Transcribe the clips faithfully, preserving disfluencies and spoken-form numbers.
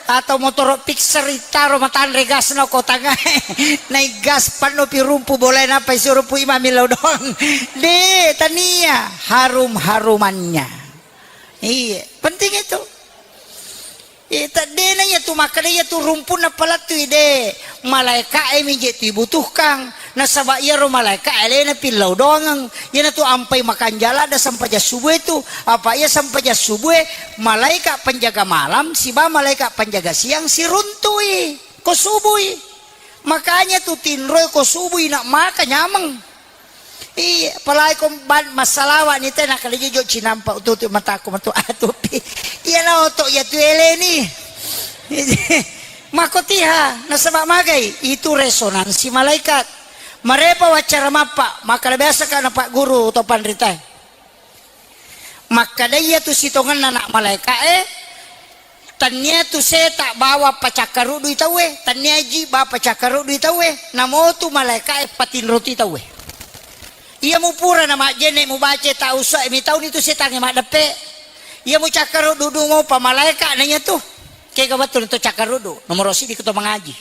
atau motoro Pixar, taro matanre gasna ko tangae. Nai gas panno pi rumpu bolae, nappa isuro pu imami lao doang. De, tania, harum-harumannya. Iya, penting itu. Iya, ta-, dena iya tu makkeda iya tu rumpunna palettui, de. Malaeka'e mi je tu ibutuhkang. Nasaba iyaro malaeka alena pillau doangeng. Iyanatu ampai makanjala da sempajang subuh itu. Apa iya sempajang subuh, malaika penjaga malam siba malaika penjaga siang siruntui ko subui. Makanya tu tinroi ko subui nak maka nyameng. Iya, apalagi ko ban-, massalawa ni te nakkeda jojo cinampa ututu mataku matu atupi. Iya na oto iya tu eleni. Mako tiha, nasaba magai itu resonansi malaikat. Marepa waccara mappa, makkeda biasa ka na Pak Guru to panritae. Makkeda iya tu sitongenna anak malaikae, tannia tu seta bawa pacakkarudui tauwe, tannia ji ba pacakkarudui tauwe, namotu malaikae patinroti tauwe. Iya mupura na majjenne mubace ta usai mitauni tu setangnge maddeppe. Iya mucakkarudu dumo pa malaika na iya tu. Kega wettu to cakkarudu, nomoro sidi ko to mangaji.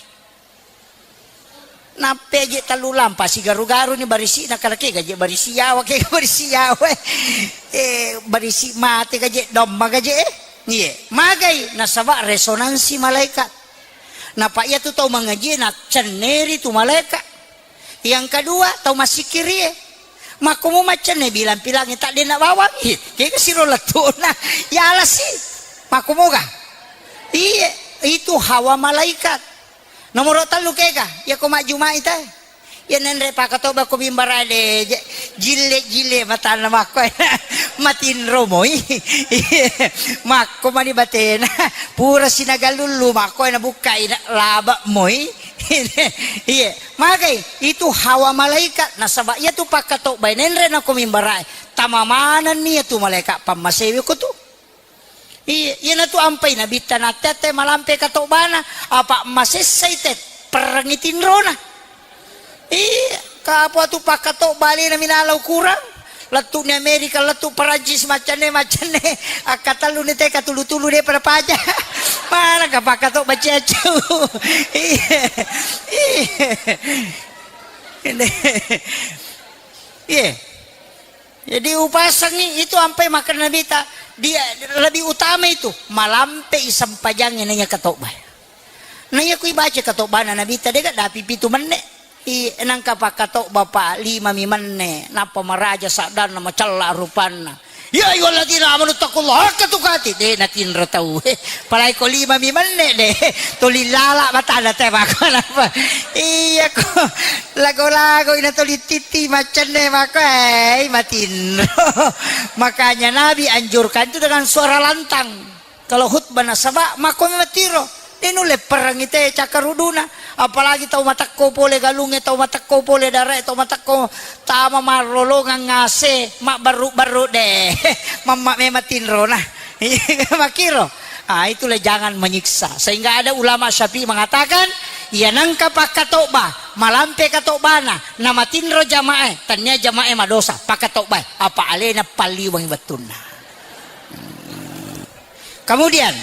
Nappe je tellu lampa sigaru-garu ni barisi na kala kega je barisi yawa, kega barisi yawa. Eh, barisi mate gaje domma gaje eh. Iye, magai nasaba resonansi malaikat. Napa iya tu tau mangaji na cenneri tu malaikat. Yang kedua, tau massikirie. Makkomo maccenne bilang-pilangi tak dena bawang. Ih, kega siro lettuna. Ya alasi. Makkomoga. Iye, itu hawa malaikat. Nomoro tellu kega, iya ko majjumai te. Iya nenre pakatoba ko mimbara de, je-, jille-jille matanna makko. Matinro moi. Makko mani batena. Pura sinagalullu makko na bukkai na laba moi. Iya, magai itu hawa malaikat nasaba iya tu pakatoba nenre na ko mimbara. Tama manenni iya tu malaikat pammasewi ko tu. Iya, iyanatu ampai nabitta natte-atte malampe katobana, apa masessai te perrengi tinrona. Iya, kapo atu pakkatoba alena minalau kurang. Lettu ni Amerika, lettu Perancis, maccanne, maccanne. Akkatellu ni te katulu-tulu de pada paja. Mana ka pakkatoba ciacau. Iya. Iya. Iya. Jadi upasangi itu ampai makkeda Nabita, dia lebih utama itu malampe i sempajangnge naiya katobba. Naiya kui baca katobbana Nabita dega dapi pitu menne. I nangka pakkatobba pa lima mi menne, nappa maraja saddanna macella rupanna. Ya ayyuhalladzina amanu taqullaha haqqa tuqatih. De natinro tau. Palai ko lima mi menne de. Tuli lala matana te mako napa. Iya ko. Lago-lago ina tuli titi macenne mako, eh, matinro. Makanya Nabi anjurkan itu dengan suara lantang. Kalau khutbah nasaba mako matinro. De nulle perang ite cakkaruduna. Apalagi tau matekko pole galungnge, tau matekko pole darae, tau matekko tama marrolongang ngase, mabbarru-barru de. Mamma memang tinrona. Makiro. Ah, itulah jangan menyiksa. Sehingga ada ulama Syafi'i mengatakan, iya nangka pakkatobba, malampe katobbana, namatinro jamae, tania jamae madosa, pakkatobbae, apa alena palliwangi wettunna. Hmm. Kemudian,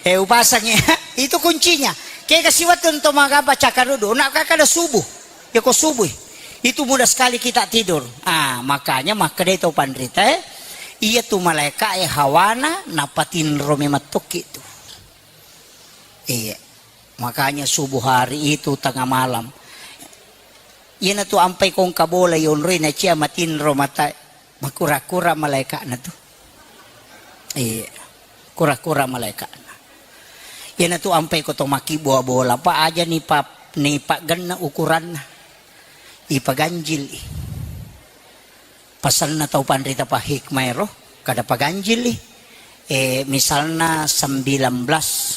eh, upasangi, itu kuncinya. Kega siwettu to magabba cakarudu, nak kakada subuh. Ya ko subuh. Itu mudah sekali kita tidur. Ah, makanya makkedai tau panrita, eh, iya tu malaika e hawana napatinro memang tokki tu. Iya. Makanya subuh hari itu tengah malam. Iyana tu ampai kongka bola yonroi na cia matinro mata makura-kura malaikana tu. Iya. Kura-kura malaikana. Iyana tu ampai ko to makkibua bola pa aja ni pa, ni paggenna ukuranna. Ipaganjil i. Pasanna tau panrita pa hikmah ero, kada paganjil i. Eh, misalna sembilan belas,